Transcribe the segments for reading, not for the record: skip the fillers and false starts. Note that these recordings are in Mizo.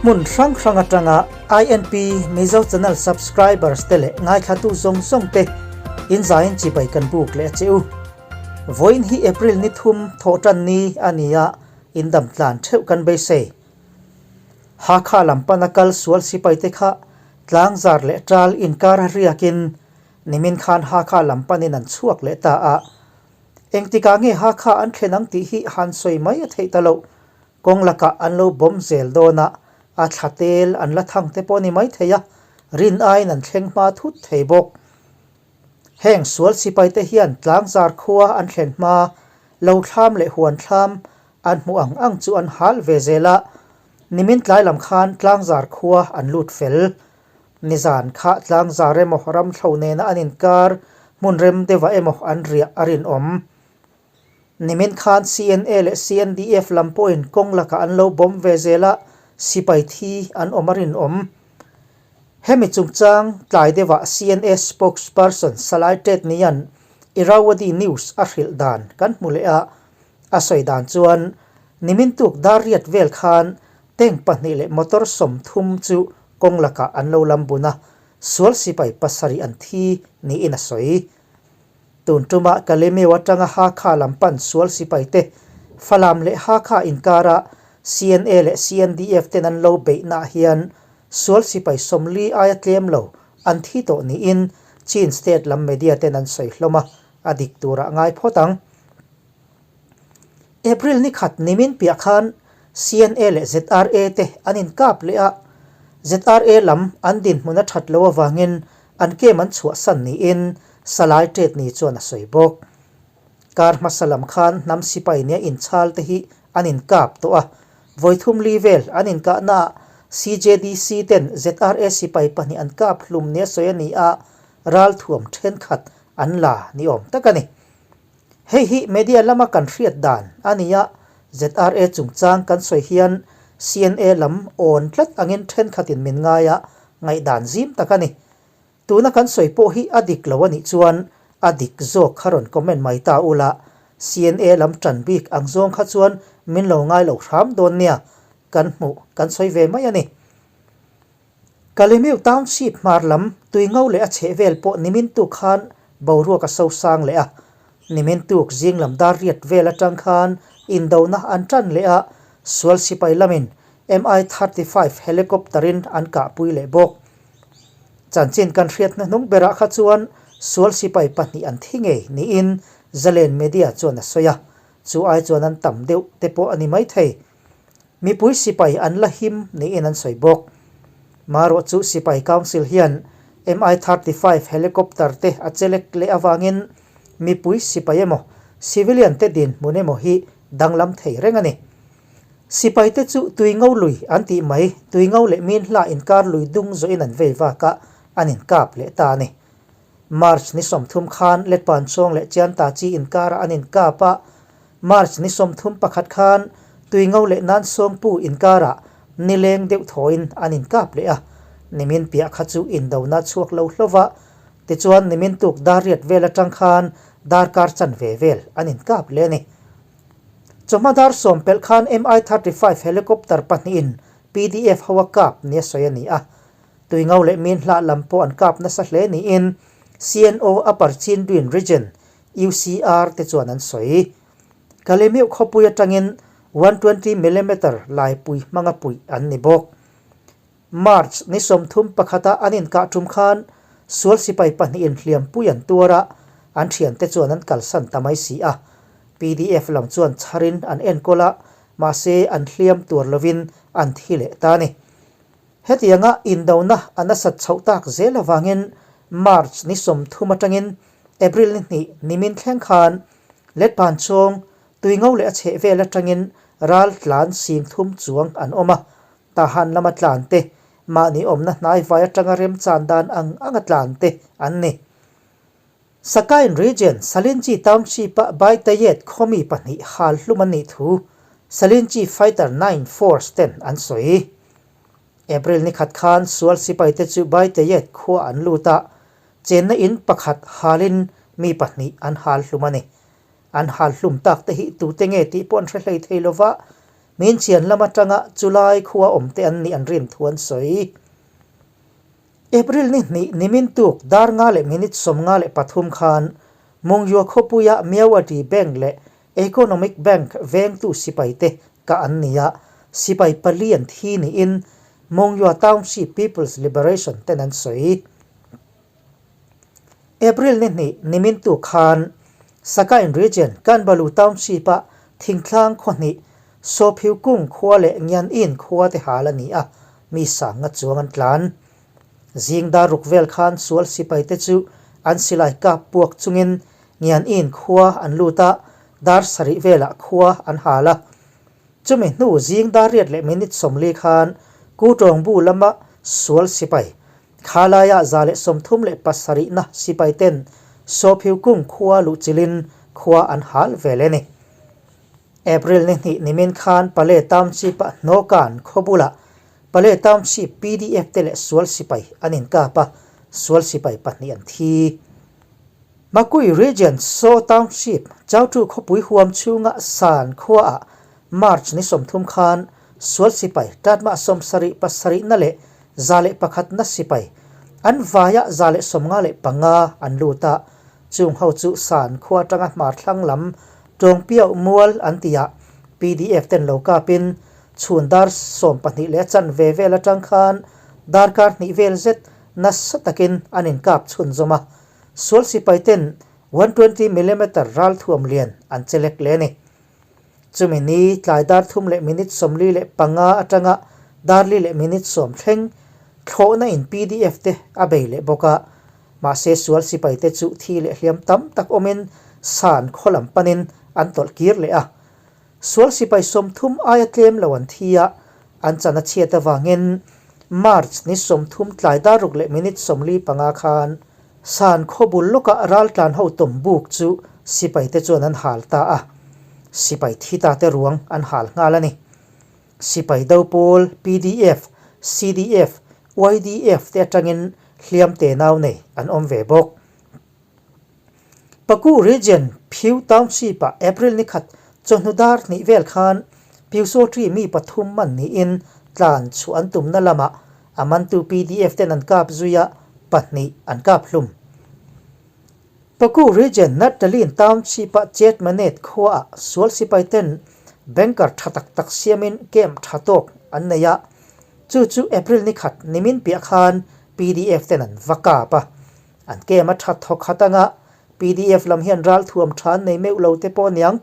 Hmun hrang hrang atanga INP Mizo Channel subscribers te leh ngaithlatu zawng zawng te in zaiin chibai kan buk leh a che u. Vawiin hi April ni thum thawhtan ni a ni a, in dam tlan theuh kan beisei. Hakha lam pana kal sual sipai te kha tlangzar leh tal inkar a riakin nimin khan Hakha lam panin an chhuak leh ta a. Engtikah nge Hakha an thlen ang tih hi han sawi mai a theih ta loh. Kawng lakah an lo bawm zel dawn a, a thla tel an la thang te pawh a ni maithei a, rin aiin an thleng hma thut thei bawk. Heng sual sipai te hian tlangzar khua an thlen hma, lo thlam leh huan thlam an hmuh ang ang chu an hal ve zel a, nimin tlai lam khan tlangzar khua an lut fel. Nizan kha tlangzar emaw ramthlo nena an inkar hmun rem deuhah emaw an riah a rinawm. Nimin khan CNA leh CNDF lam pawhin kawng lakah an lo bawm ve zel a, sipai thi an awm a rinawm. Hemi chungchang tlai deuhah CNA spokesperson Salai Tet Nian Irrawaddy News a hrilh dan kan hmu leh a, a sawi dan chuan nimin tuk dar riat vel khan tank pahnih leh motor 30 chu kawng lakah an lo lam bun a, sual sipai pasarih an thi niin a sawi. Tun tumah Kalemeu atanga Hakha lam pan sual sipai te Falam leh Hakha inkara CNA leh CNDF ten an lo beihnaah hian sual sipai 40 aia tlem lo an thi tawh niin Chin state lam media ten an sawi hlawm a, a dik turah ngai phawt ang. April ni khat nimin piah khan CNA leh ZRA te an inkap leh a, ZRA lam an dinhmun a that loh avangin an kem an chhuahsan niin Salai Ṭetni chuan a sawi bawk. Kar hmasa lam khan hnam sipai nia inchhal te hi an inkap tawh a, vawi thum li vel an inkahnaah CJDC ten ZRA sipai pahnih an kap hlum nia sawi a ni a, ralthuam thenkhat an la ni awm tak a ni. Hei hi media lama kan hriat dan a ni a, ZRA chungchang kan sawi hian CNA lam awn tlat angin thenkhatin min ngai a, ngaihdan zim tak a ni. Tuna kan sawi pawh hi a dik lo a nih chuan a dik zawk kha rawn comment mai ta ula, CNA lam tan bik ang zawng kha chuan min lo ngai lo hram dawn nia, kan hmuh kan sawi ve mai a ni. Kalemiu Township hmar lam tuingo leh a chheh vel pawh nimin tuk khan boruak a sosang leh a. Nimin tuk zing lam dar riat vel atang khan indona an tan leh a, sual sipai lamin Mi-35 helicopter in an kahpui leh bawk. Chanchin kan hriat hnuhnung berah kha chuan sual sipai pahnih an thi ngei niin Zalen Media chuan a sawi a, chu ai chuan an tam deuh te pawh a ni maithei. Mipui sipai an la him niin an sawi bawk. Marawh chu Sipai Council hian Mi-35 helicopter te a chelek leh avangin mipui sipai emaw civilian te dinhmun emaw hi danglam thei reng a ni. Sipai te chu tui ngo lui an tih mai, tui ngo leh min hla inkar lui dung zawhin an vei vak a, an inkap leh ta a ni. March ni 30 khan Letpan Chawng leh Chianta Chi inkarah an inkap a, March ni 31 khan Tuingo leh Nansawngpu inkarah nileng deuh thawiin an inkap leh a, nimin piah kha chu indona chhuak lo hlova, tichuan nimin tuk dar riat vel atang khan darkar chanve vel an inkap leh a ni. Chawhma dar sawm pelh khan Mi-35 helicopter pahnihin PDF ho a kap nia sawi a ni a, Tuingo leh min hlah lam pawh an kap nasa hle niin CNO Upper Chindwin Region, UCR, te chuan an sawi. Kalemiuh khawpui atangin 120 millimeter laipui hmanga puih an ni bawk. March ni 31 a an inkah tum khan sual sipai pahnihin hliampui an tuar a, an thiante chuan an kalsan ta mai si a. PDF lam chuan chharin an enkawl a, mahse an hliam tuar lovin an thi leh ta a ni. Hetianga indona a nasat chhoh tak zel avangin March ni 30 atangin April ni hnih nimin thleng khan Letpan chawng tuingo leh a chheh vel atangin ral tlan 30,000 chuang an awm a, Tahan lama tlan te, mahni awmna hnaivai atanga remchan dan ang anga tlan te an ni. Sakain Region, Salinchi Township-a Baitayet khawmi pahnih hal hlum an nih thu Salinchi Fighter Nine Force ten an sawi. April ni khat khan sual sipaite chu Baitayet khua an lut a, chenna in pakhat halin mi pahnih an hal hlum a ni. An hal hlum tak te hi tute nge tih pawh an hre hlei thei lova, Minchian lam atanga chulai khua awmte an nih an rin thu an sawi. April ni hnih nimin tuk dar nga leh minute 53 khan Mungyua khawpuia Myawaddy Bank leh Economic Bank vengtu sipaite kah an ni a, sipai pali an thi niin Mungyua Township People's Liberation ten an sawi. April ni hnih nimin tuk khan Sakain Region Kanbalu Township-a thingtlang khaw hnih Sawphiu Kung khua leh Ngian Inn khua te hal a ni a, mi sanga chuang an tlan. Zing dar ruk vel khan sual sipai te chu an silai kap puak chungin Ngian Inn khua an lut a, dar sarih velah khua an hal a. Chumi hnu zing dar riat leh minute 40 khan Ku Tawng Bu lama sual sipai Khalaiah 137na sipai ten Sawphiu Kung khua luh chilin khua an hal vel e ni. April ni hnih nimin khan Pale Township-a Hnawkan khaw bulah Pale Township pdf te leh sual sipai an inkap a, sual sipai pahnih an thi. Makui Region Saw Township Chautu khawpui huam chhunga San khuaah March ni 30 khan sual sipai tatmah 77na leh 101na sipai an vaia 155 an lut a, chung ho chu San khua atanga hmar thlang lam Tawngpiau mual an tihah pdf ten lo kapin chhun dar 12 leh a chanve vel atang khan darkar hnih vel zet nasa takin an inkap chhunzawm a, sual sipai ten 120 millimeter ralthuam lian an che lek le a ni. Chumi ni tlai dar thum leh minute 45 atanga dar li leh minute 10 thleng thlawhna in pdf te a bei leh bawk a. Mahse sual sipai te chu thi leh hliam tam tak awmin san khaw lam panin an tawlh kir leh a. Sual sipai 30 aia tlem lo an thi a, an chan a chhiat avangin March ni 30 tlai dar ruk leh minute 45 khan San khaw bul lawkah raltlan ho tawm buk chu sipai te chuan an hal ta a, sipai thi ta te ruang an hal nghal a ni. Sipai do pawl pdf, CDF, YDF te atangin hliam te nau nei an awm ve bawk. Paku Region Phiu Township-ah April ni khat chawhnu dar hnih vel khan Pyusawṭi mi pathum man niin tlan chhuah an tumna lamah A mantu pdf ten an kap zui a, pahnih an kap hlum. Paku Region Nattalin Township-a Chetmanet khuaah sual sipai ten banker tha tak tak siamin camp tha tawk an nei a, chu chu April ni khat nimin piah khan pdf ten an va kap a. An camp a tha thawk khat anga pdf lam hian ralthuam tha an nei meuh lo te pawh aniang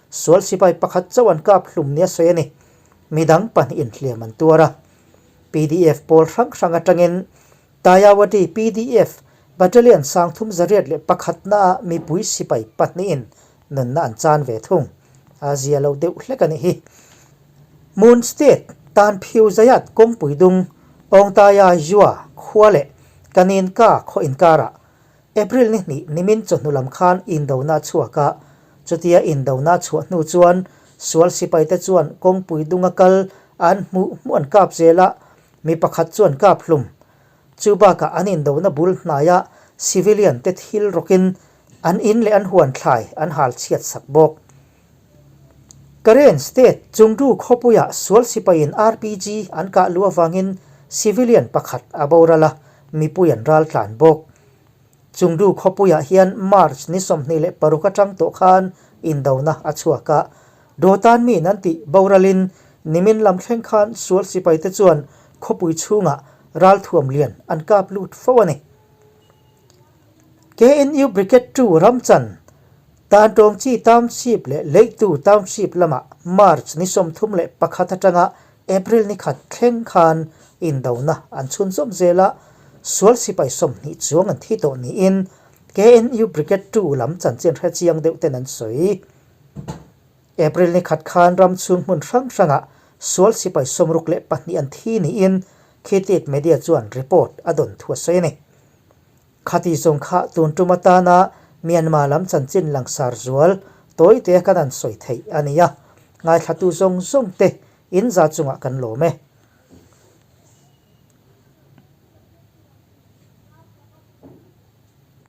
sual sipai pakhat chauh an kap hlum nia sawi a ni. Midang pahnih inhliam an tuar a. Pdf pawl hrang hrang atangin Tayawati pdf Battalion 381 naah mipui sipai pahnihin nunna an chan ve thung. A zia lo deuh hlek a nih hi. Moon State tan phiu zayat kawngpui dung Awngtaia Zua khua leh Kaninka khaw inkarah April ni hnih nimin chawhnu lam khan indona a chhuak a, chutia indona a chhuah hnu chuan sual sipaite chuan kawngpui dunga kal an hmuh hmuh an kap zel a, mi pakhat chu an kap hlum. Chu bakah an indona bul hnaia civilian te thil rawkin an in leh an huan thlai an hal chhiat sak bawk. Karen State Chungdu khawpuiah sual sipaiin RPG an kah luh avangin civilian pakhat a boral a, mipui an ral tlan bawk. Chungdu khawpuiah hian March ni 26 atang tawh khan indona a chhuak a, Dawtan mi nan tih boralin nimin lam thleng khan sual sipaite chuan khawpui chhungah ralthuam lian an kap lut fo a ni. KNU Brigade 2 Ramchan, Tantawngchi Township leh Leitu Township lamah March ni 31 atanga April ni khat thleng khan indona an chhunzawm zel a, sual sipai 20 chuang an thi tawh niin KNU Brigade 2 lam chanchin hre chiang deuh ten an sawi. April ni khat khan ram chhung hmun hrang hrangah sual sipai 62 an thi niin Khitit Media chuan report a dawn thu a sawi a ni. Khati zawng kha tun tum atana Myanmar lam chanchin langsar zual tawite kan an sawi theih a ni a, ngaithlatu zawng zawng te in za chungah kan lawm e.